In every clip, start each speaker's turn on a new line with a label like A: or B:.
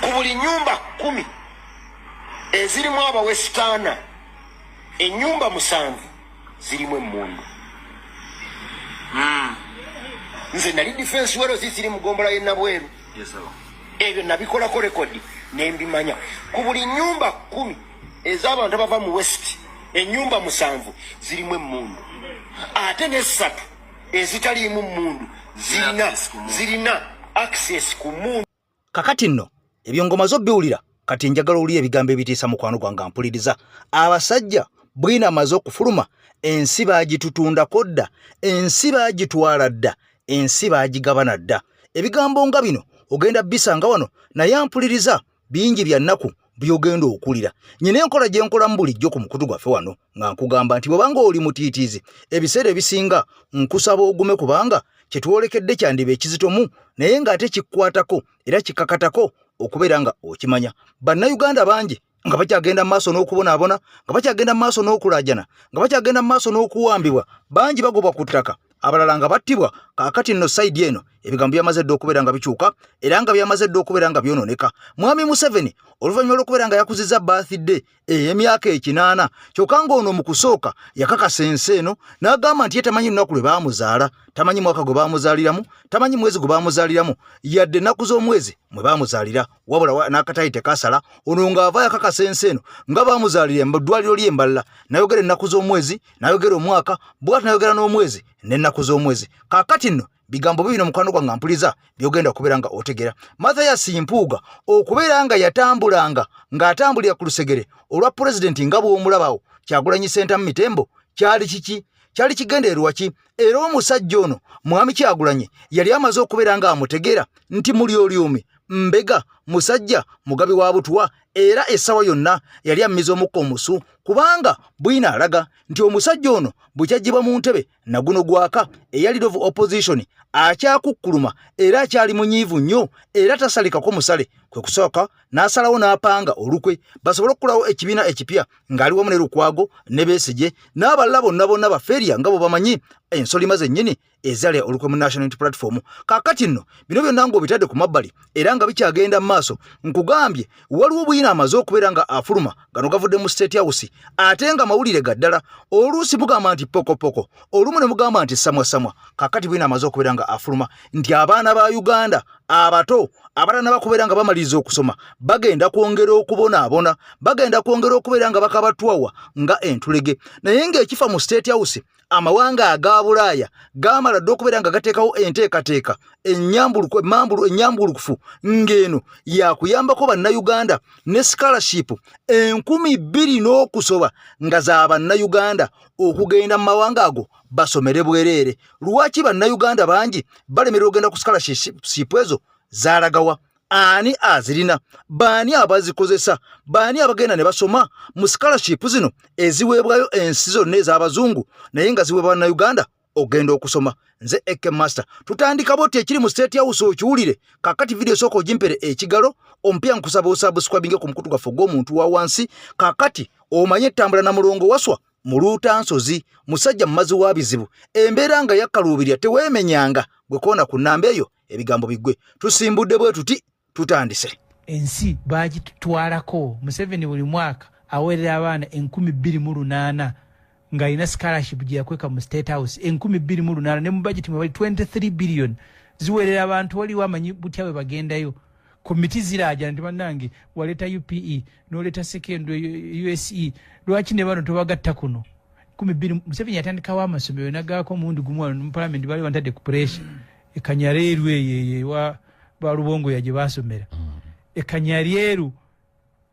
A: Ku buli nyumba 10 ezirimu abawesitaana, ennyumba 7 zirimu emmundu. Nze nali defense wero ziziri mu gombola y'e Nabweru. Ebyo nabikolako rekodi ne mbimanya. Ku buli nyumba 10 ez'abantu abava mu West, ennyumba 7 zirimu emmundu, ate n'essatu ezitaliimu mmundu zirina access ku mmundu.
B: Kakati nno ebyo ngoma zo biwulira. Kati njagala owulire ebigambo ebitiisa mukwano gwange mpuliriza. Abasajja bwina amaze okufuluma, ensi baagitutundako dda, ensi baagitwala dda, ensi baagigabana dda. Ebigambo nga bino ogenda bisanga wano, naye mpuliriza bingi bya nnaku by'ogenda okuwulira. Nyina enkola gye nkolamu bulijjo ku mukutu gwaffe wano nga nkugamba nti bw'obanga oli mutiitiizi, ebiseera ebisinga nkusaba ogume, kubanga kye twolekedde kyandiba ekizitomu, naye ng'ate kikkwatako era kikakatako okubeera nga okimanya. Bannayuganda bangi nga bakyagenda mu maaso n'okubonaabona, nga bakyagenda mu maaso n'okulaajana, nga bakyagenda mu maaso n'okuwambibwa, bangi bagobwa ku ttaka, abalala nga battibwa. Kaakati nno sayidi eno ebigambo byamaze dda okubeera nga bikyuka, era nga byamaze dda okubeera nga byonooneka. Mwami Museveni oluvannyuma lw'okubeera nga yakuzizza birthday ey'emyaka 80, kyokka ng'ono mu kusooka yakakasa ensi eno n'agamba nti ye tamanyi lunaku lwe baamuzaala, tamanyi mwaka gwe baamuzaaliramu, tamanyi mwezi gwe baamuzaaliramu, yadde ennaku z'omwezi mwe baamuzaalira, wabula n'akatayi tekasala. Ono ng'ava yakakasa ensi eno nga baamuzaalira mu ddwaliro ly'e Mbalala, n'ayogera ennaku z'omwezi, n'ayogera omwaka, bw'atyo n'ayogera n'omwezi n'ennaku z'omwezi. Kaakati nno bigambo bibino mukwano gwange mpuliza byogenda okubeera nga otegera. Mathias Mpuuga okubeera nga yatambulanga ng'atambulira ku lusegere olwa pulezidenti nga bw'omulabawo Kyagulanyi Ssentamu Mitembo, kyali kiki? Kyali kigendererwa ki? Era omusajja ono Mwami Kyagulanyi yali amaze okubeera ng'amutegeera nti mulyolyoomi, mbega, musajja mugabi wa butwa, era essaawa yonna yali ammiza omukka omusu, kubanga bwina alaga nti omusajja ono bwe kyaggyibwa mu ntebe naguno gwaka eya leader of opposition akyakukkuluma era akyali munyiivu nnyo era tasalikako musale. Kwe kusooka n'asalawo n'apanga olukwe basobole okukolawo ekibiina ekipya ng'ali wamu ne Lukwago ne Besigye n'abalala bonna bonna bafeerya nga bwe bamanyi ensolima zennyini ezalya olukwe mu National Unity Platform. Kaakati nno bino byonna ng'obitadde ku mabbali era nga bikyagenda mu maaso, nkugambye waliwo bwina amaze okubeera nga afuluma, gano gavudde mu State House, ate nga mawulire ga ddala. Oluusi mugamba nti pokopoko, olumu ne mugamba nti samwasamwa. Kaakati bwina amaze okubeera nga afuluma nti abaana ba Uganda abato abatannaba kubeera nga bamaliriza okusoma bagenda kwongera okubonaabona, bagenda kwongera okubeera nga bakabatwawa nga entulege. Naye ng'ekifa mu State House, amawanga aga Bulaaya gaamala dda okubeera nga gateekawo enteekateeka ennyambulukufu ng'eno yakuyambako Bannayuganda ne scholarship 2000 n'okusoba nga za Bannayuganda okugenda mu mawanga ago basomere bwereere. Lwaki Bannayuganda bangi balemererwa okugenda ku scholarship ezo? Zaalagawa? Ani azirina? Baani abazikozesa? Baani abagenda ne basoma mu scholarship zino eziweebwayo ensi zonna ez'abazungu, naye nga ziweebwa Bannayuganda ogenda okusoma? Nze Eke Master, tutandika boti ekiri mu State House okiwulire. Kakati video sooka ogimpere ekigalo omupya, nkusaba osubscribinge ku mukutu gwaffe ogw'omuntu wa wansi. Kakati omanye ettambula na mulongo waswa muluuta nsozi, musajja mumazi wa bizibu, embeera nga yakkaluubirya teweemenyanga gwe koona ku nnamba eyo ebigambo biggwe. Tusimbudde bwe tuti, tutandise.
C: Ensi bagitutwalako. Museveni buli mwaka aweerera abaana 2008 ng'alina scholarship gye yakweka mu State House, 2008, ne mu budget mwe bali 23 billion ziweerera abantu. Waliwo amanyi butya bwe bagendayo? Komiti ziraajana nti bannange, waleeta UPE n'oleeta secondary USE, lwaki ne bano tobagatta kuno? 20. Museveni yatandikawo amasomero nagaako omuwundi gumu wano mu palamenti, baali bantadde ku pressure. Ekanyaleeru eyo ewa balubongoya gye basomera ekanyalyeru,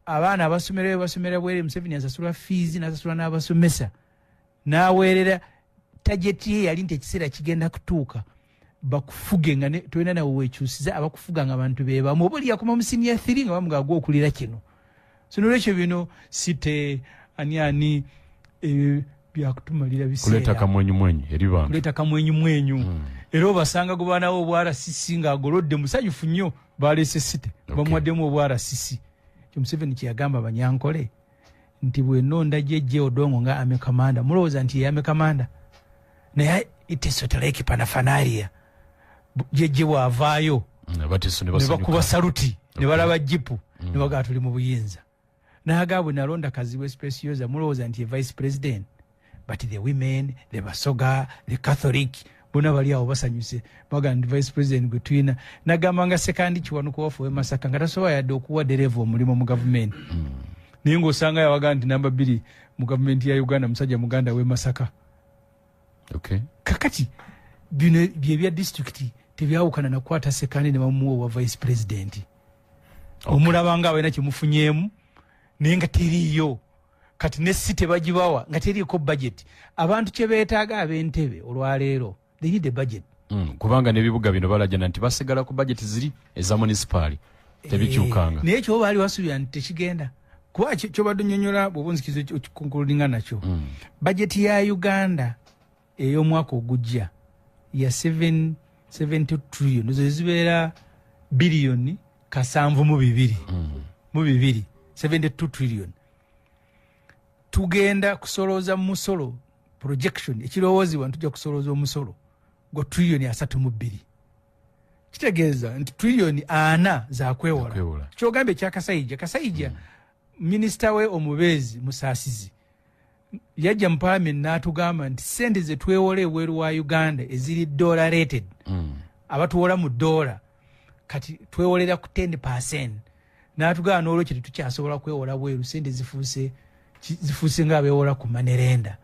C: abaana abasomerayo basomera bwere. Museveni asasula fiizi n'asasula n'abasomesa n'aweerera. Target ye yali nti ekiseera kigenda kutuuka. Bakufuge nga tolina nawe wekyusiza, abakufuga nga bantu bebamu, oba oli yakoma mu senior 3 nga bamuga gwe okulira kino. So nolwekyo bino site ani ani ebyo byakutumalira biseera.
D: Kuleeta kamwenyumwenyu eri bantu.
C: Kuleeta kamwenyumwenyu. Era obasanga gubanawo obwa RCC ng'agolodde, musanyufu nnyo, baleese site. Bamuwaddemu obwa RCC. Kyo Museveni kyeyagamba Abanyankole nti bwenonda Jeje Odongo nga army commander, mulowooza nti ye army commander, naye itesoteleki panafanaria. Jeje bw'avaayo
D: Abateso ne
C: ne bakuba
D: basanyuka.
C: saluti ne balaba jipu ne bagaa tuli mu buyinza. N'agamba bwe nalonda Kazibwe Specioza, mulowooza nti ye vice president, but the women, the Basoga, the Catholic, bonna bali awo basanyuse, bagamba nti vice president gwe tulina. Nagamba nga Sekandi Kiwanuka waffe w'e Masaka nga tasobola yadde okuwa dereeva omulimu mu gavumenti, naye ng'osanga yabaga nti namba 2 mu gavumenti ya Uganda musajja muganda w'e Masaka. Kakati bino byebya disitulikiti tebyawukana nakukwata Sekandi ne bamuwa owa vice president. Omulaba nga abalina kyemufunyeemu naye nga teriiyo. Kati ne si tebagibawa nga teriiko budget. Abantu kye beetaaga ab'Entebe olwaleero, they need a budget.
D: Kubanga n'ebibuga bino balajana nti basigala ku budget ziri eza munisipaali, tebikyukanga.
C: Naye kyoba baali basuubira nti tekigenda kuba kyobadde onyonyola bw'oba onzikiriza okiconcludinga nakyo. Budget ya Uganda ey'omwaka ogujja ya 70 trillion, ezo zibeera biliyoni kasanvu mu bibiri mu bibiri, 72 trillion. Tugenda kusolooza musolo, projection ekirowoozebwa nti tujja kusolooza omusolo gwa trillioni 32, kitegeeza nti trillioni 40 zakwewola.
D: Zakwewola.
C: Kyogambye ekya Kasayija, Kasayija minisita we omubeezi Musaasizi yajja mu parliament n'atugamba nti sente ze twewola ebweru wa Uganda eziri dollar rated, abatuwola mu dola, kati twewolera ku 10%. N'atugamba n'olwekyo tetukyasobola kwewola bweru, sente zifuuse ng'abeewola ku money lender.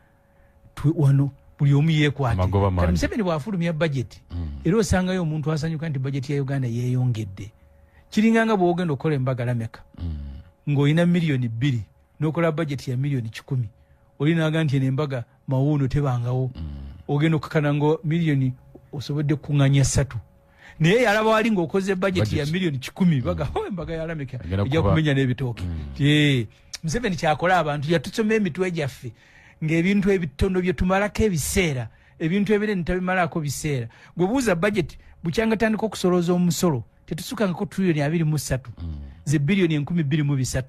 C: Wano buli omu yeekwate.
D: Amagoba
C: Kati
D: mangi.
C: Museveni bw'afulumya budget, era osangayo omuntu asanyuka nti budget ya Uganda yeeyongedde. Kiringa nga bw'ogenda okukola embaga lameka ng'olina miliyoni 2 n'okola budget ya miliyoni 100, oli naga nti eno embaga mawuuno tebangawo. Ogenda okukakana nga miliyoni osobodde kukuŋŋanya 3, naye yalaba wali ng'okoze budget ya
D: Budget.
C: miliyoni 100, baga oh, embaga ya Lameka
D: Agenda
C: ejja kumenya n'ebitooke. Museveni kyakola abantu, yatusoma emitwe gyaffe ng'ebintu ebitono bye tumalako ebiseera, ebintu ebinene tabimalako biseera. Gwe buuza budget bukyanga tandika okusolooza omusolo tetusukangako trillioni 23, ze biliyoni 2300.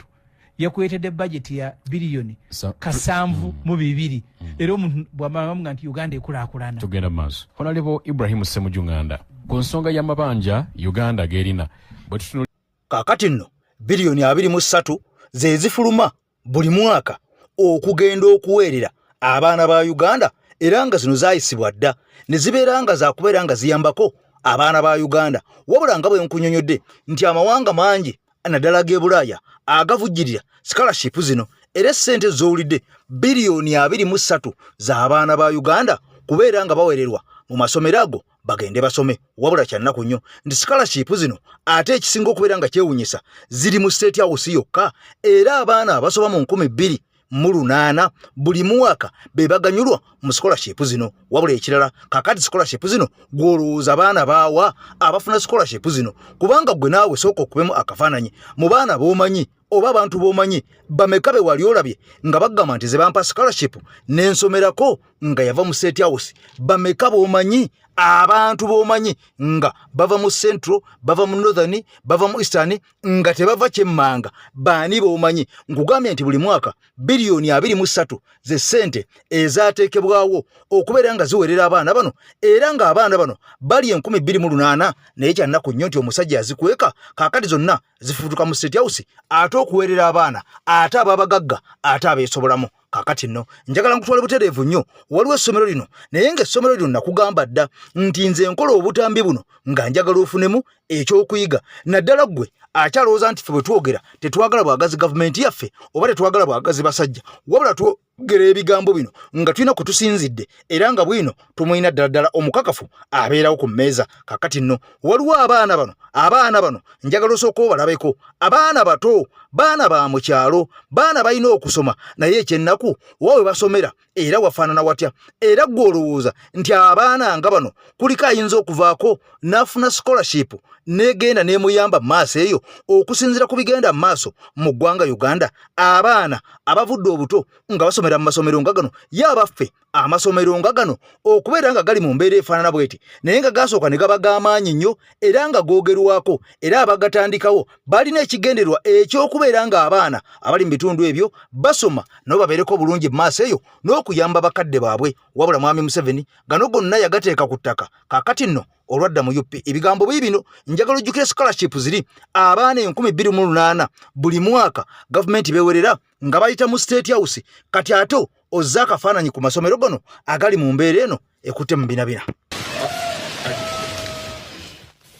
C: Yakuleetedde budget ya biliyoni 72, era omuntu bwamala bamuga nti Uganda ekulaakulana.
D: Tugenda mu maaso. Honorable Ibrahim Ssemujju Nganda, ku nsonga y'amabanja Uganda gerina bwe tutunula
B: Kaakati nno biliyoni 23 ze zifuluma buli mwaka okugenda okuweerera abaana ba Uganda, era nga zino zaayisibwa dda ne zibeera nga zakubeera nga ziyambako abaana ba Uganda. Wabula nga bwe nkunyonyodde nti amawanga mangi naddala g'e Bulaaya agavujjirira scholarship zino, era essente z'owulidde biliyoni 23 z'abaana ba Uganda kubeera nga bawererwa mu masomero ago bagende basome. Wabula kyannaku nnyo nti scholarship zino, ate ekisinga okubeera nga kyewunyisa, ziri mu State House yokka, era abaana abasoba mu 2800 buli mwaka be baganyulwa mu scholarship zino. Wabula ekirala, kakati scholarship zino gw'olowooza abaana baawa abafuna scholarship zino? Kubanga gwe naawe sooka okubemu akafaananyi mu baana b'omanyi oba abantu b'omanyi, bameka be wali olabye nga bagamba nti ze bampa scholarship n'ensomerako nga yava mu State House? Bameka b'omanyi, abantu b'omanyi nga bava mu Central, bava mu Northern, bava mu Eastern, nga tebava kyemmanga? Baani b'omanyi? Nkugambye nti buli mwaka biliyoni 23 ze ssente ezaateekebwawo okubeera nga ziwerera abaana bano, era ng'abaana bano bali 2800. Naye kyannaku nnyo nti omusajja azikweka. Kaakati zonna zifutuka mu State House, ate okuweerera abaana ate ab'abagagga ate abeesobolamu. Kaakati nno njagala nkutwale butereevu nnyo. Waliwo essomero lino, naye ng'essomero lino nakugamba dda nti nze nkola obutambi buno nga njagala ofunemu ekyokuyiga, naddala ggwe akyalowooza nti ffe bwe twogera tetwagala bwagazi gavumenti yaffe oba tetwagala bwagazi basajja, wabula twogera ebigambo bino nga tulina kwe tusinzidde, era nga bwino tumulina ddala ddala omukakafu abeerawo ku mmeeza. Kaakati nno waliwo abaana bano, abaana bano njagala osooka obalabeko. Abaana bato, baana ba mu kyalo, baana balina okusoma, naye ekyennaku wa we basomera. Era wafaanana watya? Era ggwe olowooza nti abaana nga bano kuliko ayinza okuvaako n'afuna scholarship n'egenda n'emuyamba mu maaso eyo? Okusinziira ku bigenda mu maaso mu ggwanga Uganda, abaana abavudde obuto nga basomera mu masomero nga gano, ye abaffe amasomero nga gano okubeera nga gali mu mbeera efaanana bweti, naye nga gasooka ne gaba g'amaanyi nnyo era nga googerwako, era abagatandikawo balina ekigendererwa eky'okubeera ng'abaana abali mu bitundu ebyo basoma nabo babeereko obulungi mu maaso eyo n'okuyamba bakadde baabwe. Wabula Mwami Museveni gano gonna yagateeka ku ttaka. Kaakati nno olwadda mu UP, ebigambo bii bino. Njagala ojjukire scholarship ziri abaana 2008 buli mwaka gavumenti bewerera nga bayita mu State House. Kati ate ozza akafaananyi ku masomero gano agali mu mbeera eno ekutte mu binabina.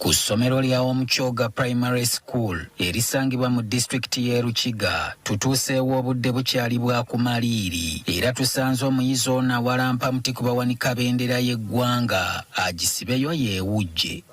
E: Ku ssomero lya Omukyoga Primary School erisangibwa mu disitulikiti y'e Rukiga, tutuuseewo obudde bukyali bwa kumaliiri, era tusanze omuyizi ono awalampa muti ku bawanika bendera y'eggwanga agisibeyo yeewujje.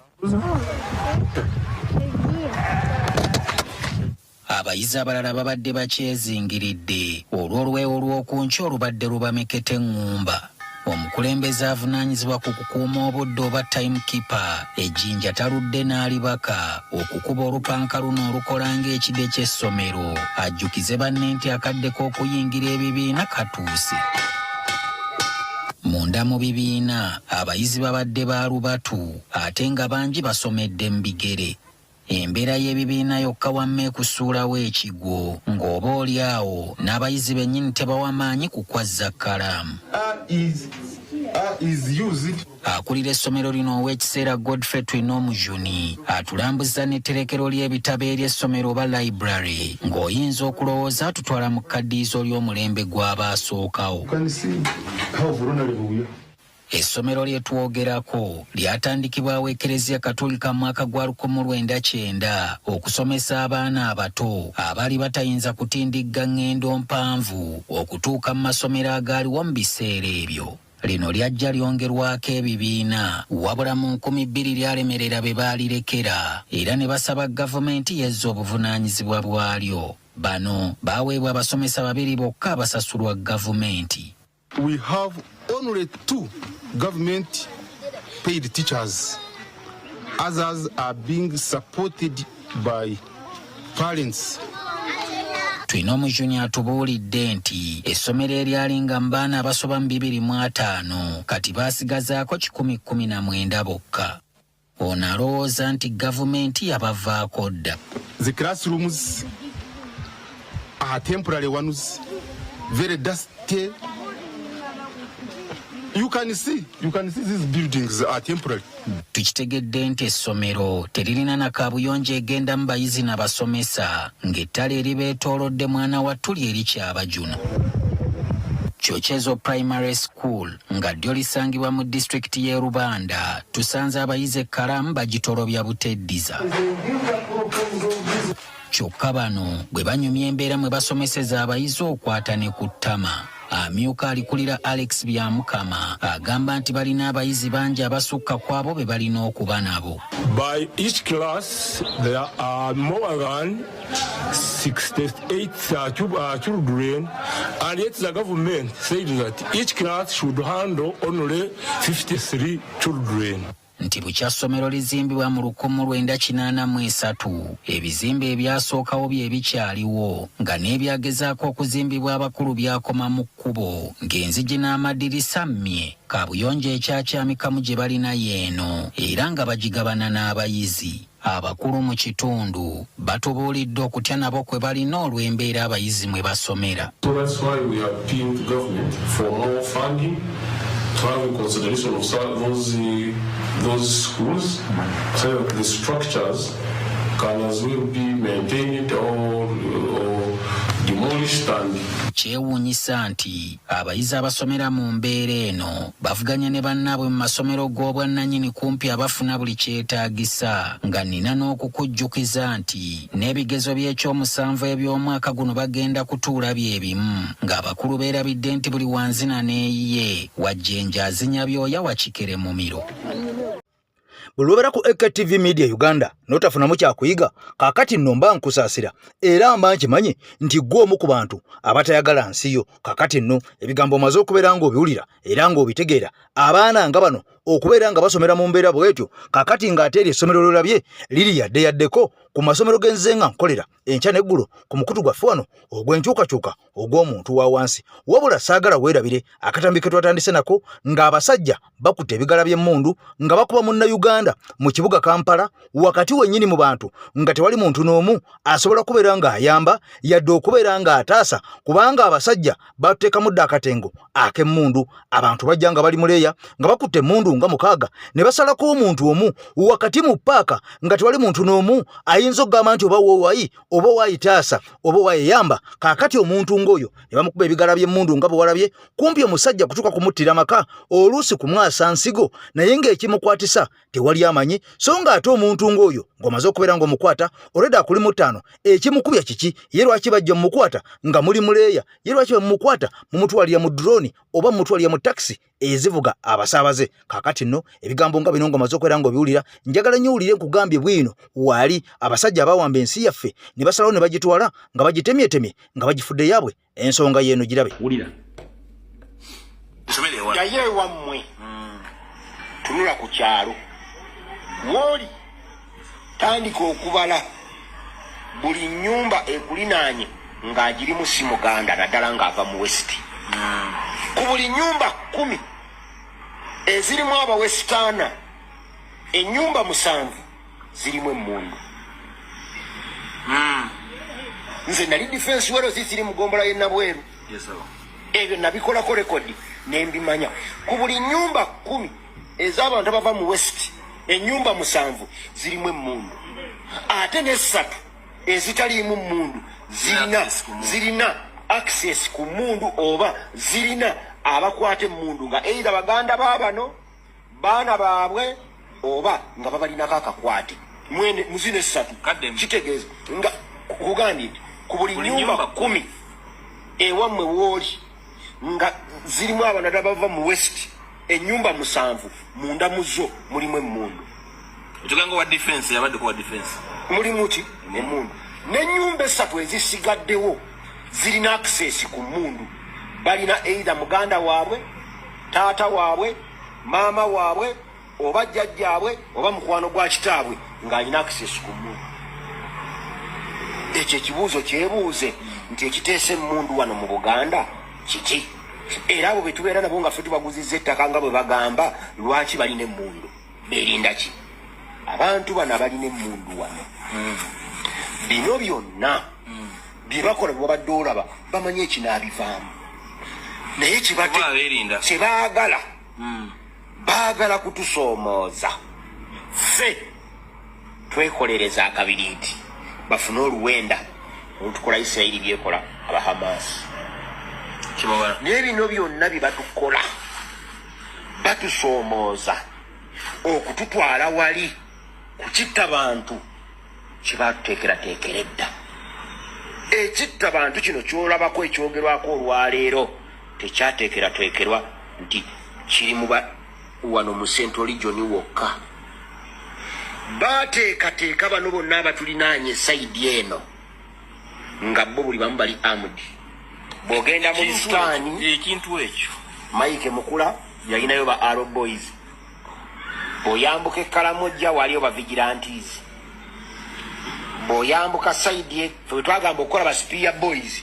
E: Abayizi abalala babadde bakyezingiridde olw'olwewo lw'oku nkya olubadde lubameketa eŋŋumba. Omukulembeze avunaanyizibwa ku kukuuma obudde oba time keeper ejjinja taludde n'alibaka okukuba olupanka luno olukola ng'ekide ky'essomero, ajjukize banne nti akadde k'okuyingira ebibiina katuuse. Munda mu bibiina abayizi babadde ba lubatu, ate nga bangi basomedde mu bigere. Embeera y'ebibiina yokka wamma ekusuulawo ekigwo, ng'oba oli awo n'abayizi bennyini tebawa maanyi kukwazza kkalaamu. Akulira essomero lino ow'ekiseera Godfrey Twinomujuni atulambuzza n'etterekero ly'ebitabo ery'essomero oba library, ng'oyinza okulowooza atutwala mu kkaddiizo ly'omulembe gw'abaasookawo. Essomero lye twogerako lyatandikibwawo Ekereziya Katolika mu mwaka gwa 1990 okusomesa abaana abato abaali batayinza kutindigga ŋŋendo mpanvu okutuuka mu masomero agaaliwo mu biseera ebyo. Lino lyajja lyongerwako ebibiina, wabula mu 2000 lyalemerera be baalirekera era ne basaba gavumenti yezza obuvunaanyizibwa bwalyo. Bano baaweebwa abasomesa babiri bokka abasasulwa gavumenti.
F: We have only two government paid teachers. Others are being supported by parents.
E: Twinomujuni atubuulidde nti essomero eryalinga mu baana abasoba mu 250 kati baasigazaako 119 bokka. Ono alowooza nti gavumenti yabavaako dda.
F: The classrooms are temporary ones, very dusty. You can see these buildings are temporary.
E: Tukitegedde nti essomero teririna na kaabuyonjo egenda mu bayizi na basomesa, ng'ettale eribeetoolodde mwana wa ttuli erikyabajuna. Kyokyezo Primary School nga ddyo lisangibwa mu disitulikiti y'e Rubanda, tusanze abayizi ekkalaamu bagitolobya buteddiza. Kyokka bano bwe banyumya embeera mwe basomeseza abayizi okwata ne ku ttama. Amyuka alikulira Alex Byamukama agamba nti balina abayizi bangi abasukka ku abo be balina okuba nabo.
G: By each class, there are more than 68 children, and yet the government said that each class should handle only 53 children.
E: Nti bukya ssomero lizimbibwa mu 1983, ebizimbe ebyasookawo bye bikyaliwo, nga n'ebyagezaako okuzimbibwa abakulu byakoma mu kkubo, ng'enzigi n'amadirisa mmye. Kaabuyonjo ekyakyamikamu gye balina yeeno, era nga bagigabana n'abayizi. Abakulu mu kitundu batubuulidde okutya nabo kwe balina olw'embeera abayizi mwe basomera.
G: So that's why we appeal to government for more funding, to have in consideration of those schools, so that the structures can as well be maintained or demolished and
E: Kyewuunyisa nti abayizi abasomera mu mbeera eno bavuganya ne bannaabwe mu masomero g'obwannannyini kumpi abafuna buli kyetaagisa, nga nina n'okukujjukiza nti n'ebigezo by'ekyomusanvu eby'omwaka guno bagenda kutuula bye bimu, ng'abakulu beerabidde nti buli wanzina n'eyiye wajjenja azinya byoya wakikere mumiro.
B: Buli lwobeera ku AKTV Media Uganda n'otafunamu kyakuyiga, kaakati nno mba nkusaasira era mba nkimanyi nti ggwe omu ku bantu abatayagala nsi yo. Kaakati nno ebigambo omaze okubeera ng'obiwulira era ng'obitegeera, abaana nga bano okubeera nga basomera mu mbeera bw'etyo, kaakati ng'ate eryo essomero ly'olabye liri yadde yaddeko ku masomero ge nzize nga nkolera enkya n'eggulo ku mukutu gwaffe wano ogw'enkyukakyuka ogw'omuntu wa wansi. Wabula saagala weerabire akatambi ke twatandise nako ng'abasajja bakutte ebigala by'emmundu nga bakuba Munnayuganda mu kibuga Kampala wakati wennyini mu bantu, nga tewali muntu n'omu asobola kubeera ng'ayamba yadde okubeera ng'ataasa, kubanga abasajja batuteekamu dda akatengo ak'emmundu. Abantu bajja nga bali muleeya nga bakutte emmundu nga 6 ne basalako omuntu omu wakati mu ppaaka, nga tewali muntu n'omu ayinza okugamba nti oba woowayi oba owayitaasa oba owayeyamba. Kaakati omuntu ng'oyo ne bamukuba ebigala by'emmundu nga bwe walabye, kumpi omusajja kutuuka kumuttira maka, oluusi kumwasa nsigo, naye ng'ekimukwatisa tewali amanyi. So ng'ate omuntu ng'oyo ng'omaze okubeera ng'omukwata olwedda akuli mu ttaano, ekimukubya kiki? Ye lwaki bajja mumukwata nga muli muleeya? Ye lwaki bamumukwata mumutwalira mu drone oba mumutwalira mu takisi ezivuga abasaabaze? Kaakati nno ebigambo nga bino ng'omaze okubeera ng'obiwulira, njagala nnyo owulire nkugambye bwino waali abasajja abawamba ensi yaffe ne basalawo ne bagitwala nga bagitemyetemye nga bagifudde yaabwe. Ensonga yeeno girabe.
D: Wulira.
A: Naye ewammwe tunula ku kyalo wooli, tandika okubala buli nnyumba ekulinaanye ng'agirimu si Muganda, naddala ng'ava mu West. Ku buli nnyumba 10 ezirimu Abawesitaana, ennyumba 7 zirimu emmundu. Nze nali defense wero ziri mu gombola y'e Nabweru, ebyo nabikolako rekodi nembimanya. Ku buli nnyumba 10 ez'abantu abava mu West, ennyumba 7 zirimu emmundu, ate n'essatu ezitaliimu mmundu zirina access ku mmundu, oba zirina abakwata emmundu nga either baganda baabano, baana baabwe, oba nga babalinako akakwate. Mwene muzino 3 kitegeeza nga kugambye nti ku buli nnyumba 10 ewammwe wooli nga zirimu abantu abava mu West, ennyumba 7 munda mu zo mulimu emmundu.
H: Ekiganga wa defense yabadde wa defense
A: mulimu ki emmundu, n'ennyumba 3 ezisigaddewo zirina access ku mmundu, balina either muganda waabwe, taata waabwe, maama waabwe, oba jjajjaabwe, oba mukwano gwa kitaabwe ng'alina access ku mmundu. Ekyo ekibuuzo kyebuuze nti ekiteesa emmundu wano mu Buganda kiki? Era abo be tubeera nabo nga ffe tubaguzizza ettaka nga bwe bagamba, lwaki balina emmundu? Beerinda ki? Abantu bano abalina emmundu wano, bino byonna bye bakola bwe babadde olaba bamanyi ekinaabivaamu, naye kyebaagala baagala kutusoomooza ffe twekolereza akabiriiti, bafune oluwenda olutukola Isirayiri byekola Abahamasi. Naye bino byonna bye batukola batusoomooza okututwala wali kukitta bantu kye batuteekerateekera edda. Ekitta bantu kino kyolabako ekyogerwako olwaleero tekyateekerateekerwa nti kiri mu wano mu Central Region wokka. Bateekateeka bano bonna abatulinaanye side eno nga bo buli bamu bali armed. Bw'ogenda mu Lusitaani,
H: ekintu ekyo
A: Mike Mukula yalinayo ba Arrow Boys. Bw'oyambuka Ekkalamojja waliyo ba vigilantes. Bw'oyambuka side ffe twagamba okukola ba Spear Boys,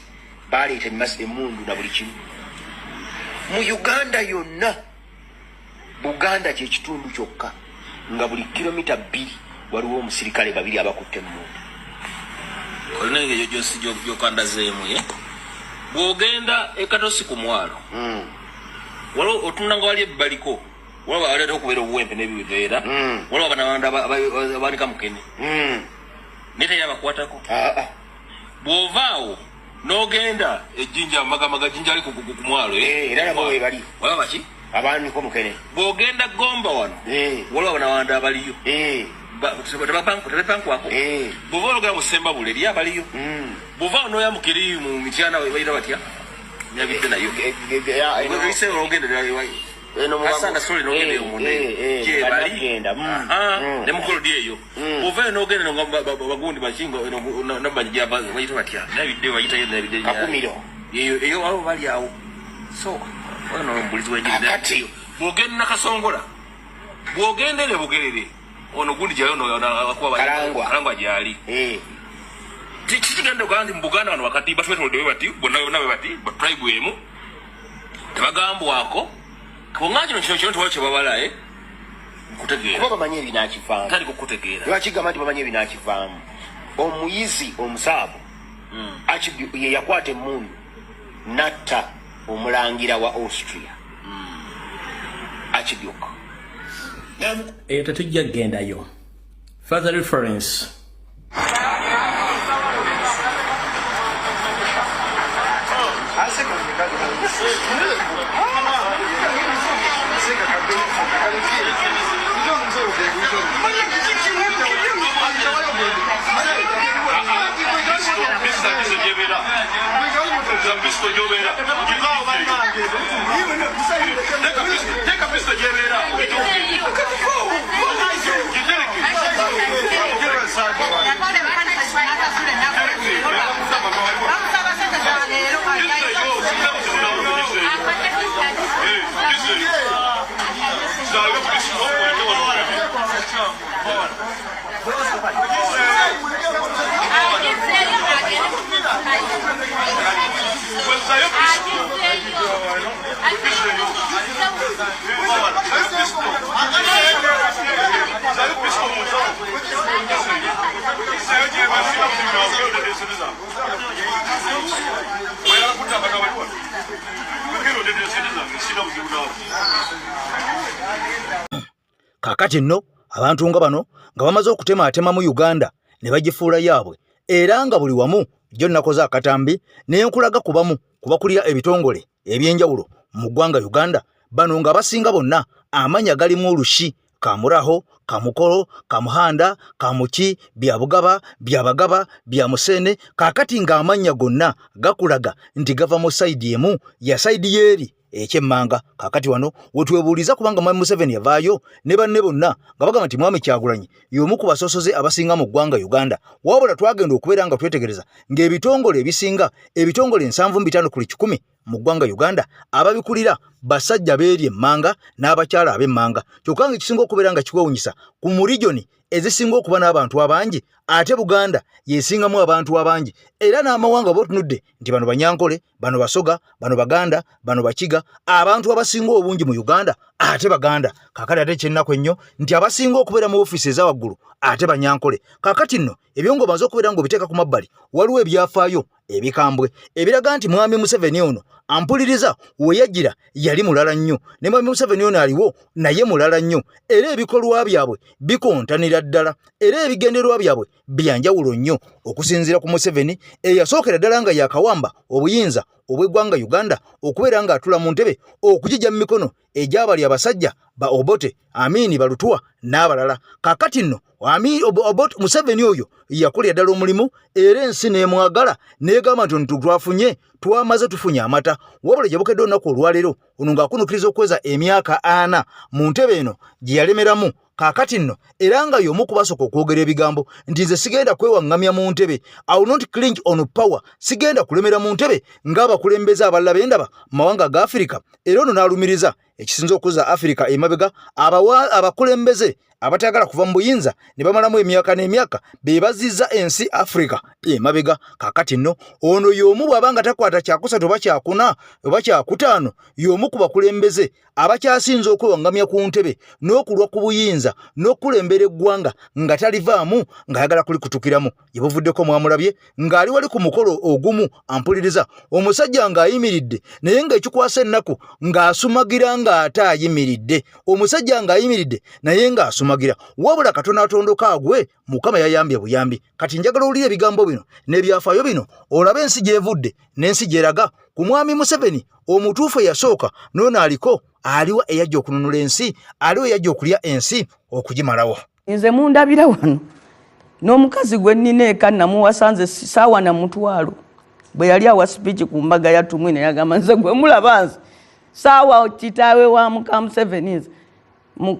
A: baleeta emmundu na buli kimu. Mu Uganda yonna, Buganda kyekitundu kyokka nga buli kilomita 2 waliwo omusirikale 2 abakutte emmundu.
H: Olina engeri gyokandazeemu ye bw'ogenda ekatosi ku mwalo, waliwo otunula nga wali ebbaliko, waliwo aleeta okubeera obuwempe n'ebiveera, waliwo abanawanda abanika mukene, naye teri abakwatako. Bw'ovaawo n'ogenda ejjinja magamaga, jjinja ali ku mwalo,
A: era nabo webali.
H: Waliwo baki
A: abaniko mukene.
H: Bw'ogenda Gomba wano, waliwo abanawanda abaliyo, tebepankwako. Bw'ova ologera mu Sembabule eriyo abaliyo. Bw'ova awo n'oyambuka eri mu Mityana, bayita batya, nyabidde nayo ogenda. Asanga sole n'ogenda eyo munda eyo gye bali ne mukolodi eyo ovayo n'ogenda bagundi bakingo bayita batya nabidde bayitayo nabidde
A: Kakumiro
H: eyo eyo abo bali awo. So ono omubulizi w'enjiri bw'ogenda Nakasongola, bw'ogenda ene Bugerere, ono gundi gyayo akuba Kalangwa gyali. Kikigenda okugamba nti mu Buganda wano wakati batwetolodde bwe bati bonna bonna bwe bati ba tribe emu tebagambwako kubanga kino kino kino tewali kyebabala nkutegeera
A: kuba bamanyi ebinakivaamu.
H: Tandika okukutegeera.
A: Lwaki gamba nti bamanyi ebinakivaamu? Omuyizi omusaabu ye yakwata emmundu natta omulangira wa Austria, Archduke.
I: Eyo tetujja kugendayo. Further reference.
B: Kaakati nno abantu nga bano nga bamaze okutemaatema mu Uganda ne bagifuula yaabwe, era nga buli wamu gyo nakoze akatambi ne nkulaga ku bamu ku bakulira ebitongole ebyenjawulo mu ggwanga Uganda. Bano nga basinga bonna amanya galimu olushi, Kamuraho, Kamukolo, Kamuhanda, Kamuki, Byabugaba, Byabagaba, Byamusene. Kaakati ng'amannya gonna gakulaga nti gava mu sayidi emu ya sayidi yeeri ekyemmanga. Kaakati wano wetwebuuliza kubanga Mwami Museveni yavaayo ne banne bonna nga bagamba nti Mwami Kyagulanyi y'omu ku basosoze abasinga mu ggwanga Uganda. Wabula twagenda okubeera nga twetegereza ng'ebitongole ebisinga, ebitongole 75 ku 100 mu ggwanga Uganda, ababikulira basajja beeri emmanga n'abakyala ab'emmanga. Kyokka nga ekisinga okubeera nga kikwewunyisa, ku mu regioni ezisinga okuba n'abantu abangi ate Buganda yesingamu abantu abangi. Era n'amawanga oba otunudde nti bano Banyankole, bano Basoga, bano Baganda, bano Bakiga, abantu abasinga obungi mu Uganda ate Baganda. Kaakati ate ekyennaku ennyo nti abasinga okubeera mu ofiisi eza waggulu ate Banyankole. Kaakati nno ebyo ng'omaze okubeera ng'obiteeka ku mabbali, waliwo ebyafaayo ebikambwe ebiraga nti Mwami Museveni ono ampuliriza we yajjira yali mulala nnyo, ne Mwami Museveni ono aliwo naye mulala nnyo, era ebikolwa byabwe bikontanira ddala, era ebigendererwa byabwe byanjawulo nnyo. Okusinziira ku Museveni eyasookera ddala nga yakawamba obuyinza obw'eggwanga Uganda okubeera ng'atula mu ntebe okugijja mu mikono egy'abali abasajja ba Obote, Amini, Balutua n'abalala. Kaakati nno Museveni oyo yakolera ddala omulimu era ensi n'emwagala n'egamba nti ono twafunye, twamaze tufunye amata. Wabula gye bukedde olunaku olwaleero ono ng'akunukiriza okuweza emyaka 40 mu ntebe eno gye yalemeramu. Kaakati nno era nga y'omu ku basooka okwogera ebigambo nti nze sigenda kwewaŋŋamya mu ntebe, I will not cling on power, sigenda kulemera mu ntebe ng'abakulembeze abalala be ndaba mu mawanga ga Afirika. Era ono n'alumiriza ekisinza okuzza Afirika emabega abakulembeze abatayagala kuva mu buyinza ne bamalamu emyaka n'emyaka be bazizza ensi Afirika emabega. Kaakati nno ono y'omu bw'aba nga takwata kyakusatu oba kyakuna oba kyakutaano, y'omu ku bakulembeze abakyasinze okwewangamya ku ntebe n'okulwa ku buyinza n'okukulembera eggwanga nga talivaamu ng'ayagala kulikutukiramu. Gye buvuddeko mwamulabye ng'ali wali ku mukolo ogumu ampuliriza, omusajja ng'ayimiridde naye ng'ekikwasa ennaku ng'asumagira ng'ate ayimiridde, omusajja ng'ayimiridde naye ng'asumagira. Wabula katono atondoka agwe, Mukama yayambye buyambi. Kati njagala owulire ebigambo bino n'ebyafaayo bino olabe ensi gy'evudde n'ensi gy'eraga ku Mwami Museveni omutuufu eyasooka n'ono aliko aliwa eyajja okununula ensi, aliwo eyajja okulya ensi okugimalawo.
J: Nze mundabira wano n'omukazi gwe nnina eka namuwasa nze saawa na mutwalo. Bwe yali awa sipiiki ku mbaga ya Tumwine yagamba nze gwe mulaba nze Saawa kitaawe wa muka Museveni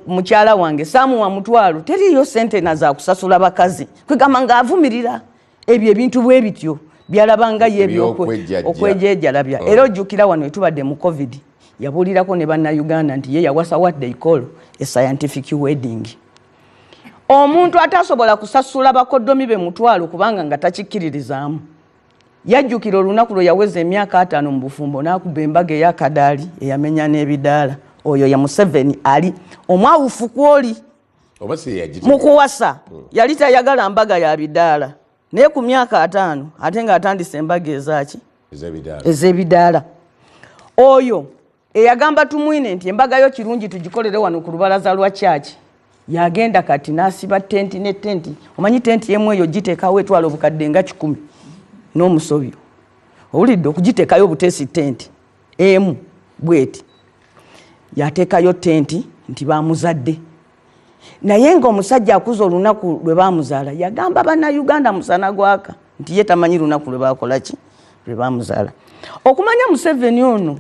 J: mukyala wange saamuwa mutwalo, teriiyo sente na zakusasula bakazi. Kwegamba ng'avumirira ebyo ebintu bwe bityo byalabanga ye okwejejalabya. Era ojjukira wano etubadde mu COVID, yabuulirako ne bannayuganda nti ye yawasa what they call a scientific wedding. Omuntu atasobola kusasula bakoddomi be mutwalo kubanga nga takikkiririzaamu, yajjukira olunaku lwe yaweza emyaka 50 mu bufumbo n'akuba embaga ey'akadaali eyamenya n'ebidaala. Oyo ya Museveni ali omwawufu kwoli mu kuwasa, yali tayagala mbaga ya bidaala, naye ku myaka 50 ate ng'atandise embaga ezaaki ez'ebidaala. Oyo eyagamba Tumwine nti embaga yo kirungi tugikolere wano ku lubalaza lwa kyaki, yagenda kati n'asiba tenti ne tenti. Omanyi tenti emu eyo giteekawo etwala obukadde nga 100 n'omusobyo, owulidde? Okugiteekayo obuteesi tenti emu bweti, yateekayo tenti nti bamuzadde. Naye ng'omusajja akuza olunaku lwe bamuzaala, yagamba bannayuganda musana gwaka nti ye tamanyi lunaku lwe bakola ki, lwe bamuzaala. Okumanya Museveni ono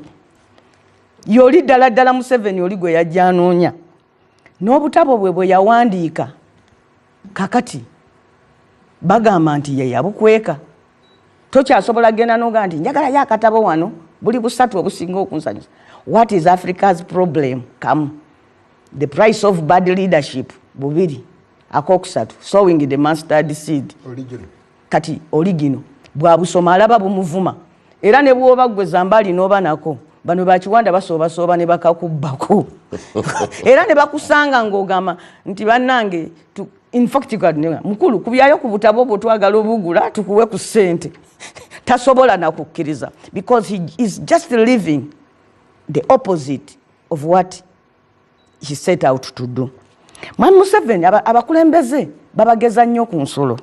J: yoli ddala ddala Museveni oli gwe yajja anoonya n'obutabo bwe bwe yawandiika, kakati bagamba nti ye yabukweka. Tokyasobola genda noga nti njagalayo akatabo wano buli busatu obusinga okunsanyusa. What is Africa's problem? Kamu, the price of bad leadership. Bubiri. Akokusatu, sowing the mustard seed.
K: Original.
J: Kati oligino bwabusoma alaba bumuvuma, era ne bwoba gwe Zambali n'oba nako, bano bakiwanda basoobasooba ne bakakubbako era ne bakusanga ng'ogamba nti bannange, in fact mukulu kubyayo ku butabo bwo twagala obugula tukuwe ku ssente. Tasobola nakukkiriza because he is just living the opposite of what he set out to do. Mwami Museveni abakulembeze babageza nnyo ku nsolo.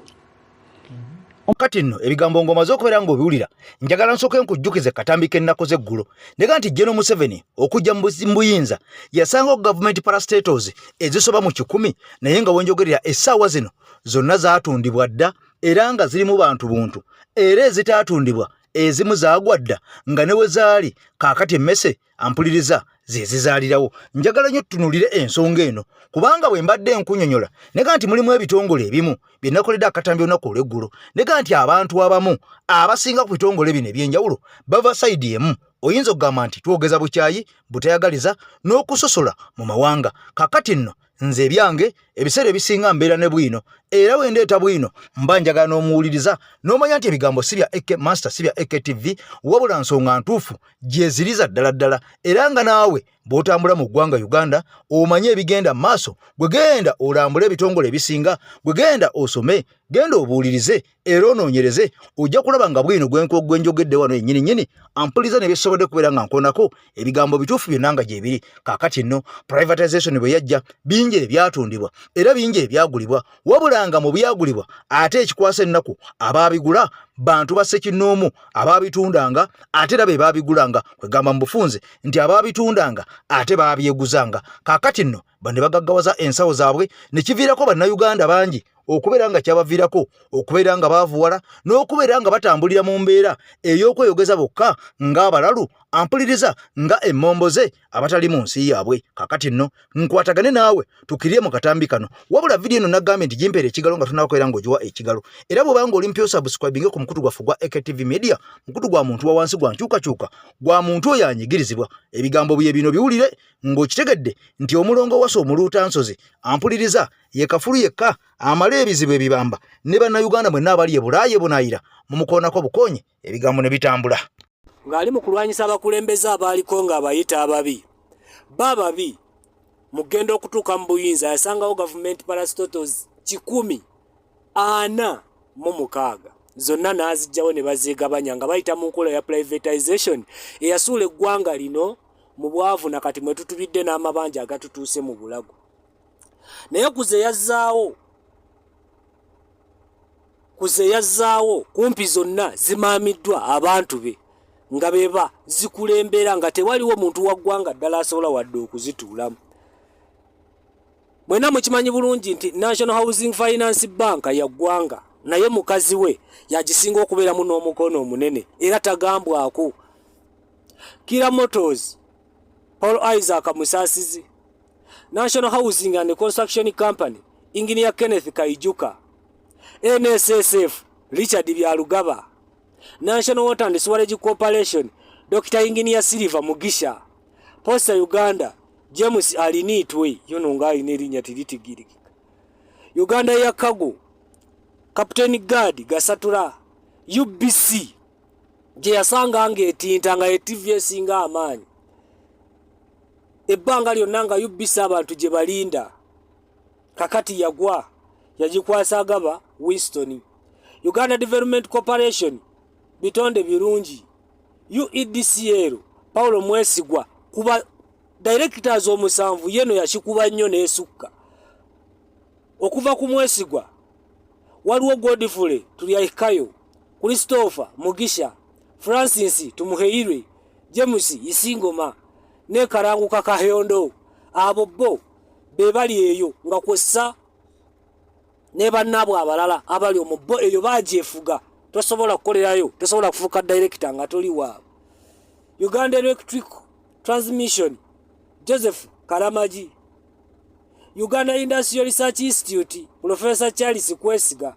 B: Kati nno ebigambo ng'omaze okubeera ng'obiwulira, njagala nsooke nkujjukize katambi k'ennaku z'eggulo nega nti General Museveni okujja mu buyinza yasangawo gavumenti parastatals ezisoba mu 100, naye nga wenjogerera essaawa zino zonna zaatundibwa dda era nga zirimu bantu buntu, era ezitaatundibwa ezimu zaagwa dda nga ne we zaali kaakati emmese ampuliriza ze zizaalirawo. Njagala nnyo tutunulire ensonga eno kubanga bwe mbadde nkunyonyola nega nti mulimu ebitongole ebimu bye nakoledde akatambi olunaku olw'eggulo, nega nti abantu abamu abasinga ku bitongole bino eby'enjawulo bava sayidi emu. Oyinza okugamba nti twogeza bukyayi, butayagaliza n'okusosola mu mawanga. Kakati nno nze ebyange ebiseera ebisinga mbeera ne bwino, era bwe ndeeta bwino mba njagala n'omuwuliriza n'omanya nti ebigambo si bya AK Master, si bya AKTV, wabula nsonga ntuufu gyeziriza ddala ddala, era nga naawe bw'otambula mu ggwanga Uganda omanye ebigenda mu maaso. Gwe genda olambule ebitongole ebisinga, gwe genda osome, genda obuulirize era onoonyereze, ojja kulaba nga bwino gwe njogedde wano yennyini nnyini ampuliza ne byesobodde kubeera nga nkoonako ebigambo bituufu byonna nga gyebiri. Kaakati nno privatization bwe yajja, bingi ebyatundibwa era bingi ebyagulibwa, wabula nga mu byagulibwa ate ekikwasa ennaku abaabigula bantu ba ssekinnoomu, abaabitundanga ate era be baabigulanga. Kwegamba mu bufunze nti abaabitundanga ate baabyeguzanga. Kaakati nno bano ne bagaggawaza ensawo zaabwe, ne kiviirako bannayuganda bangi okubeera nga kyabaviirako okubeera nga baavuwala n'okubeera nga batambulira mu mbeera ey'okweyogeza bokka ng'abalalu ampuliriza nga emmomboze abatali mu nsi yaabwe. Kakati nno nkwatagane naawe tukirye mu katambi kano, wabula vidiyo eno nagambye nti gimpeera ekigalo nga tunakwera ng'ogiwa ekigalo, era bw'oba ng'oli mpya osubscribinge ku mukutu gwaffe gwa AKTV Media, mukutu gwa muntu wa wansi, gwa nkyukakyuka, gwa muntu oyo anyigirizibwa. Ebigambo bye bino biwulire ng'okitegedde nti omulongo wasa omuluuta nsozi ampuliriza ye kafulu yekka amala ebizibu ebibamba ne bannayuganda mwenna abali e Bulaayi ebunaayira mumukoonako bukoonye ebigambo ne bitambula.
L: Ng'ali mu kulwanyisa abakulembeze abaaliko ng'abayita ababi bababi, mu kugenda okutuuka mu buyinza yasangawo gavumenti parastatals 146, zonna n'aziggyawo ne bazeegabanya nga bayita mu nkola ya privatization eyasuula eggwanga lino mu bwavu na kati mwe tutubidde n'amabanja agatutuuse mu bulago. Naye kuze yazzaawo kumpi zonna zimaamiddwa abantu be nga beba zikulembera, nga tewaliwo muntu wa ggwanga ddala asobola wadde okuzituulamu. Mwena mukimanyi bulungi nti National Housing Finance Bank ya ggwanga, naye mukazi we yagisinga okubeeramu n'omukono omunene era tagambwako. Kira Motors. Paul Isaac Musasizi. National Housing and Construction Company, Engineer Kenneth Kaijuka. NSSF, Richard Byarugaba. National Water and Sewerage Corporation, Dr. Engineer Silver Mugisha. Posta Uganda, James Alinitwe, yono nga alina erinnya teritigirikika. Uganda ya Cargo, Captain Gad Gasatura. UBC gye yasanga ng'etinta nga ye TV esinga amaanyi ebbanga lyonna nga UBC abantu gye balinda, kakati yagwa yagikwasa Agaba Winston. Uganda Development Corporation, Bitonde Birungi. UEDCL, Paulo Mwesigwa. Kuba directors omusanvu yeno yakikuba nnyo n'esukka okuva ku Mwesigwa. Waliwo Godfrey Tulyahikayo, Christopher Mugisha, Francis Tumuheirwe, James Isingoma ne Karanguka Kaheondo. Abo bo be bali eyo nga kwossa ne bannaabwe abalala abali omwo, bo eyo bagyefuga. Tosobola kukolerayo, tosobola kufuuka director nga toli waabwe. Uganda Electric Transmission, Joseph Karamagi. Uganda Industrial Research Institute, Professor Charles Kwesiga.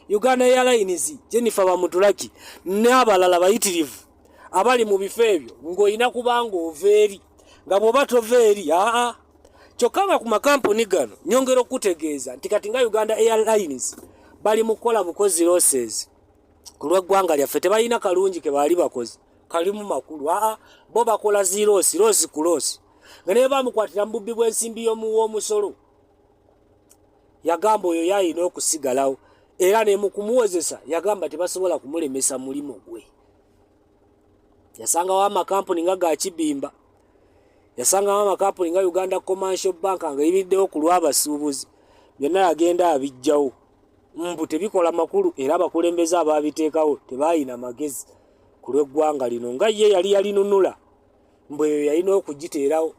L: Uganda Airlines, Jennifer Bamutulaki n'abalala bayitirivu abali mu bifo ebyo ng'olina kubanga ova eri, nga bw'oba tova eri aa. Kyokka nga ku makampuni gano nyongera okutegeeza nti kati nga Uganda Airlines bali mu kukola bukozi losses ku lw'eggwanga lyaffe, tebalina kalungi ke baali bakoze kalimu makulu. Aa, bo bakola zi loss, loss ku loss, nga naye bamukwatira mu bubbi bw'ensimbi y'omuwa omusolo. Yagamba oyo yayina okusigalawo, era ne mu kumuwozesa yagamba tebasobola kumulemesa mulimu gwe. Yasangawo amakampuni nga ga Kibimba, yasangawo amakampuni nga Uganda Commercial Bank nga yimiriddewo ku lw'abasuubuzi, byonna yagenda abijjawo mbu tebikola makulu, era abakulembeze abaabiteekawo tebaayina magezi ku lw'eggwanga lino nga ye yali yalinunula, mbu eyo yalina okugiteerawo.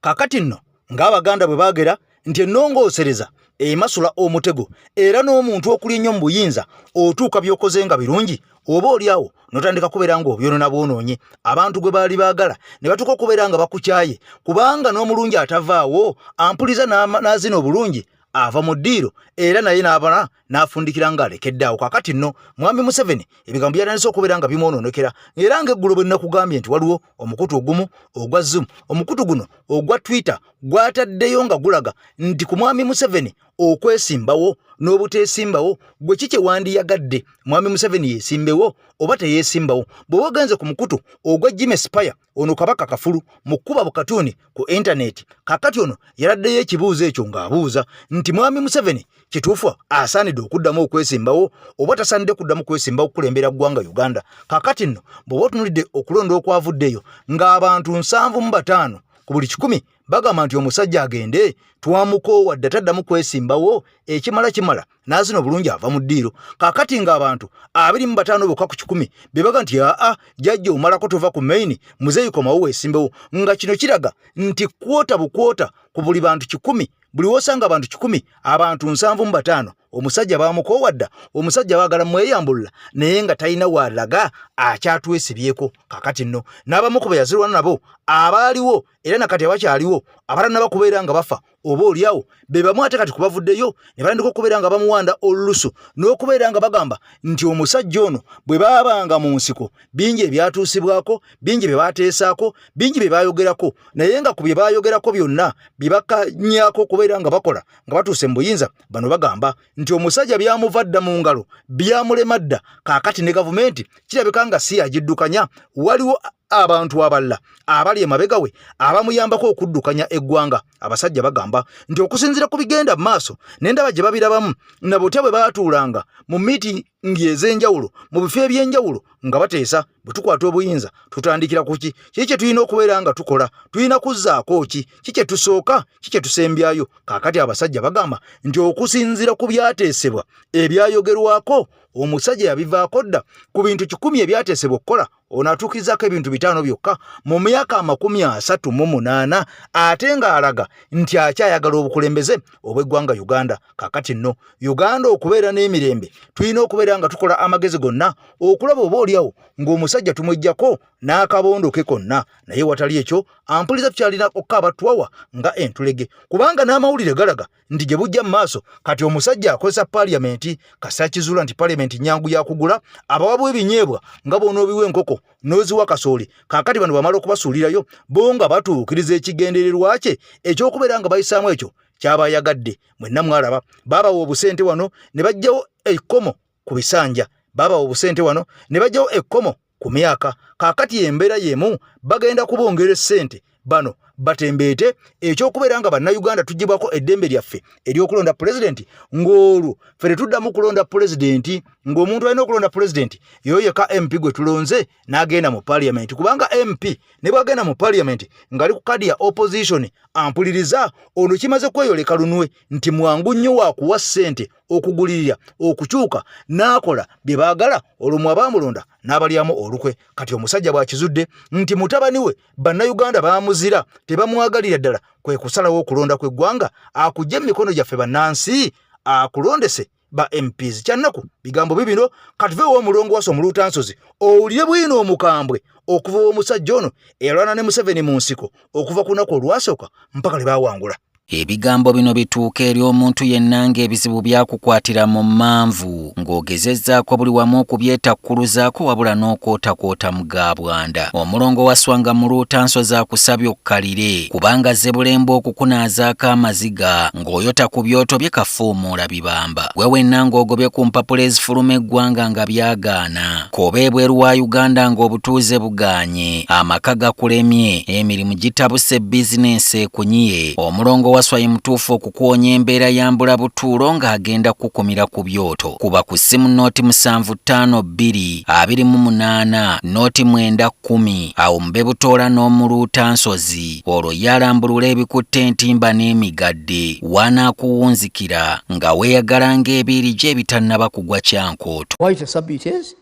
B: Kaakati nno ng'Abaganda bwe baagera nti ennongoosereza emasula omutego, era n'omuntu okulya ennyo mu buyinza otuuka by'okoze nga birungi oba oli awo n'otandika kubeera ng'obyonona bwonoonye abantu gwe baali baagala ne batuuka okubeera nga bakukyaye, kubanga n'omulungi atavaawo ampuliza n'azina obulungi ava mu ddiiro, era naye n'abala n'afundikira ng'alekedde awo. Kaakati nno Mwami Museveni ebigambo byatandise okubeera nga bimwonoonekera, era ng'eggulo bwe nnakugambye nti waliwo omukutu ogumu ogwa Zoom, omukutu guno ogwa Twitter gwataddeyo nga gulaga nti ku Mwami Museveni okwesimbawo n'obuteesimbawo, gwe ki kye wandiyagadde, Mwami Museveni yeesimbewo oba teyeesimbawo? Bw'oba ogenze ku mukutu ogwa Jimmy Spire, ono Kabaka Kafulu mu kkuba bukatuuni ku intaneti, kakati ono yaladdeyo ekibuuzo ekyo ng'abuuza nti Mwami Museveni kituufu asaanidde okuddamu okwesimbawo oba tasaanidde kuddamu kwesimbawo okukulembera ggwanga Uganda? Kakati nno bw'oba otunulidde okulonda okwavuddeyo ng'abantu 75 ku buli 100 bagamba nti omusajja agende, twamukoowa dda, taddamu kwesimbawo, ekimala kimala n'azina obulungi ava mu ddiiro. Kaakati ng'abantu 25 bokka ku 100 be baga nti aa, jjajja omalako, tova ku maini, muzeeyi komawo weesimbewo, nga kino kiraga nti kwota bukwota ku buli bantu 100, buli wosanga abantu 100, abantu 75 omusajja bamukoowa dda, omusajja baagala mweyambulula naye nga talina waalaga akyatwesibyeko. Kakati nno n'abamu ku be yazirwana nabo abaaliwo era nakati abakyaliwo abalala bakubeera nga bafa oba oliawo be bamu, ate kati kubavuddeyo ne batandika okubeera nga bamuwanda olulusu n'okubeera nga bagamba nti omusajja ono bwe baabanga mu nsiko bingi ebyatuusibwako, bingi bye baateesaako, bingi bye baayogerako, naye nga ku bye baayogerako byonna bye bakanyako okubeera nga bakola nga batuuse mu buyinza, bano bagamba nti omusajja byamuva dda mu ngalo, byamulema dda. Kaakati ne gavumenti kirabika nga si yagiddukanya, waliwo abantu abalala abali emabega we abamuyambako okuddukanya eggwanga. Abasajja bagamba nti okusinziira ku bigenda mu maaso n'endaba gye babirabamu na butya bwe baatuulanga mu miitingi ez'enjawulo mu bifo eby'enjawulo nga bateesa, bwe tukwata obuyinza tutandikira ku ki, kiki kye tulina okubeera nga tukola, tulina kuzzaako ki, ki kye tusooka, ki kye tusembyayo. Kaakati abasajja bagamba nti okusinziira ku byateesebwa ebyayogerwako, omusajja yabivaako dda. Ku bintu 100 ebyateesebwa okukola, Ono atuukirizaako ebintu 5 byokka mu myaka 38, ate ng'alaga nti akyayagala obukulembeze obw'eggwanga Uganda. Kaakati nno Uganda okubeera n'emirembe tulina okubeera nga tukola amagezi gonna okulaba oba oliawo ng'omusajja tumweggyako n'akabondo ke konna. Naye watali ekyo ampuliza tukyalina okukaaba twawa nga entulege, kubanga n'amawulire galaga nti gye bujja mu maaso kati omusajja akozesa paaliyamenti. Kasita kizuula nti paaliyamenti nnyangu ya kugula, abawabu ebinyeebwa nga bw'onoobiwa enkoko n'oziwa kasooli. Kaakati bano bamala okubasuulirayo bo nga batuukiriza ekigendererwa kye eky'okubeera nga bayisaamu ekyo ky'abayagadde. Mwenna mwalaba baabawa obusente wano ne baggyawo ekkomo ku bisanja, baabawa obusente wano ne baggyawo ekkomo ku myaka. Kaakati embeera y'emu bagenda kubongera essente bano batembeete ekyokubeera nga bannayuganda tugibwako eddembe lyaffe ery'okulonda pulezidenti, ng'olwo ffe tetuddamu kulonda pulezidenti, ng'omuntu alina okulonda pulezidenti yoyo yekka MP gwe tulonze n'agenda mu paaliyamenti, kubanga MP ne bw'agenda mu paaliyamenti ng'ali ku kaadi ya opposition ampuliriza ono kimaze kweyoleka lunwe nti mwangu nnyo wa kuwa ssente okugulirira okukyuka n'akola bye baagala, olwo mwe abaamulonda n'abalyamu olukwe. Kati omusajja bw'akizudde nti mutabani we bannayuganda baamuzira tebamwagalira ddala, kwe kusalawo okulonda kw'eggwanga akujje mu mikono gyaffe bannansi akulondese ba MPs. Kyannaku bigambo bibino. Katuve ow'omulongo wasa omuluutansozi owulire bwino omukambwe okuva ow'omusajja ono eyalwana ne Museveni mu nsiko okuva ku lunaku olwasooka mpaka lwe baawangula.
E: Ebigambo bino bituuka eri omuntu yenna ng'ebizibu byakukwatira mu mmanvu, ng'ogezezzaako buli wamu okubyetakkuluzaako wabula n'okwotakwota mu ga bwanda. Omulongo waswanga muluutansozi akusabye okkalire, kubanga Zebulembe okukunaazaako amaziga ng'oyota ku byoto bye kafuumuula bibamba. Gwe wenna ng'ogobye ku mpapula ezifuluma eggwanga nga byagaana, k'oba ebweru wa Uganda ng'obutuuze bugaanye, amaka gakulemye, emirimu gitabuse, bizinensi ekunyiye, omulongo waswa ye mutuufu okukuwonya embeera ya mbulabutuulo ng'agenda kukukumira ku byoto. Kuba ku ssimu 0752 28 0910 awo mube butoola n'omuluutansozi, olwo ye alambulula ebikutte entimba n'emigadde w'anaakuwunzikira nga weeyagala ng'ebiiri gye ebitannaba kugwa kyankooto.
K: Wayita sabbiiti ezi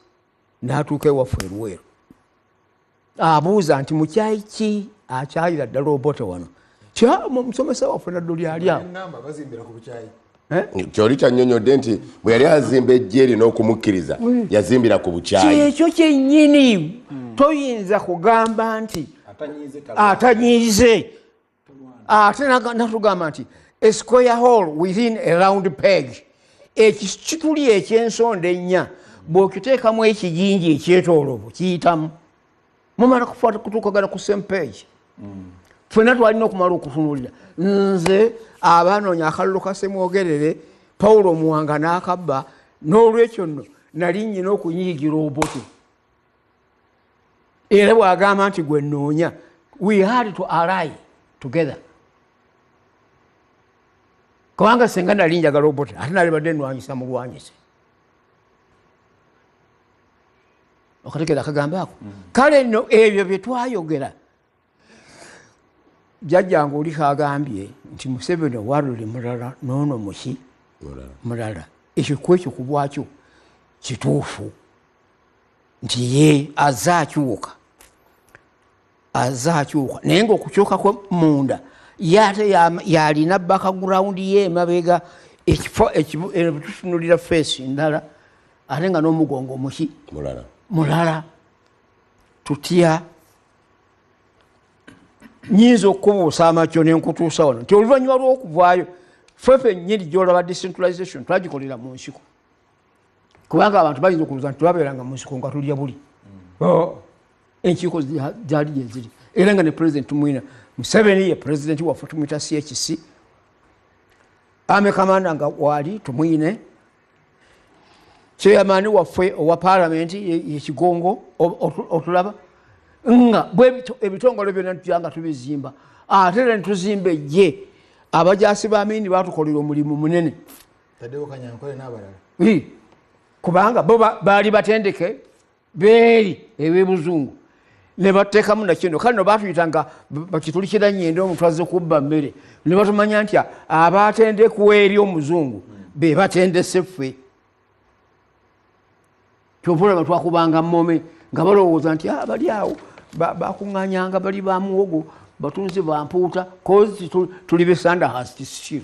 K: n'atuuka ewaffe e Luweero, abuuza nti mukyayi ki akyayira ddala Obote wano? Omusomesa waffe Nadduli ali awo.
M: Kyoli kyannyonnyodde nti bwe yali azimba ejje erina okumukkiriza yazimbira ku bukyayi.
K: Kyekyo kyennyini, toyinza kugamba nti atanyiize. Ate natugamba nti a square hole within a round peg, ekituli eky'ensonda ennya bw'okiteekamu ekijinji ekyetoolovu kiyitamu, mumala kutuukagana ku same page. Ffenna twalina okumala okutunuulira. Nze abanoonya akalulu ka Ssemwogerere, Paulo Muwanga n'akabba, n'olwekyo nno nali nnyina okunyiigira Obote. Era bw'agamba nti gwe nnoonya, we had to ally together, kubanga senga nali njagala Obote ate nali badde nnwanyisa mulwanyise. Okategeera akagambo ako? Kale nno ebyo bye twayogera, jjajjange oli kagambye nti Museveni owaluli mulala n'ono muki mulala. Ekyo kwekyo ku bwakyo kituufu nti ye azze akyuka, azze akyuka, naye ng'okukyuka kwe munda ye ate yalina background ye emabega, ekifo tutunulira feesi ndala ate nga n'omugongo muki mulala. Tutya nyinza okukubuusa amakyo nenkutuusa wano nti oluvannyuma lw'okuvaayo ffe ffennyini gy'olaba decentralization twagikolera mu nsiko, kubanga abantu bayinza okulowooza nti twabeeranga mu nsiko nga tulya buli. Enkiiko gyali gye ziri, era nga ne president tumwina Museveni ye president waffe, tumuyita CHC, Army Commander nga waali tumwine, chairman waffe owa parliament ye Kigongo, otulaba nga ebitongole byonna tutya nga tubizimba, ate era netuzimba ejje. Abajaasi ba Amini batukolera omulimu munene, kubanga bo baali batendeke beeri eb'ebuzungu ne bateekamu nakino. Kale no batuyita nga bakitulikira nyenda omuntu azze kubba mmere, ne batumanya nti abatendekwa eri omuzungu be batendese ffe. Kyova olaba twakubanga mmome Nga balowooza nti bali awo bakuŋŋaanyanga bali ba muwogo, batunzi ba mpuuta, kozi tuli be Sandhurst still.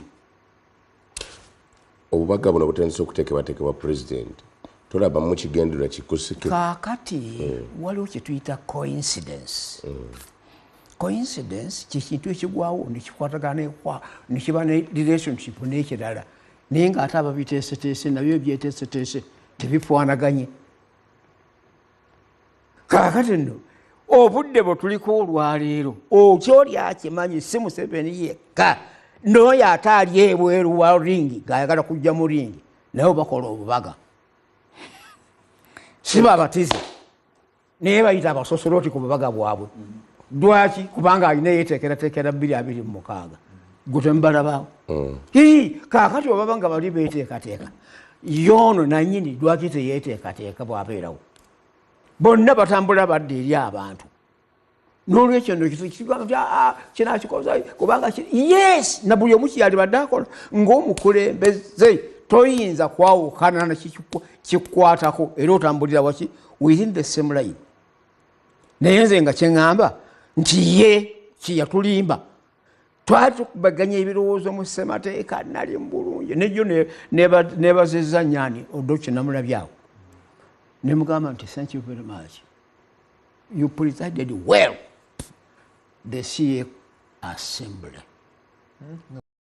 M: Obubaga buno butandise okuteekebwateekebwa pulezidenti, tolabamu kigendererwa kikusike?
K: Kaakati waliwo kye tuyita coincidence. Coincidence kyekintu ekigwawo nekikwatagana nekiba ne relationship n'ekirala, naye ng'ate ababiteeseteese nabyo ebyeteeseteese tebifaanaganye. Kaakati nno obudde bwe tuliko olwaleero, okyoli akimanyi si Museveni yekka, n'oyo ate ali ebweru wa ringi ng'ayagala kujja mu ringi, naye bakola obubaga. Si babatize, naye bayita abasosoloti ku bubaga bwabwe. Lwaki? Kubanga alina yeteekerateekera 2026. Gwe temubalabaawo? Kaakati obaba nga bali beeteekateeka, yoono nanyini lwaki teyeeteekateeka bw'abeerawo? Bonna batambula badda eri abantu. N'olwekyo nno kigamba nti kinakikoza kubanga yes, na buli omu kyeyalibadde akola ng'omukulembeze toyinza kwawukana na kikwatako, era otambulira waki within the same line. Naye nze nga kyeŋŋamba nti ye kyeyatulimba, twali tukubaganya ebirowoozo mu ssemateeka, nali mu bulungi nejjo nebazezza nyani Odoki, namulabyawo nemugamba nti thank you very much, you presided well the CA assembly.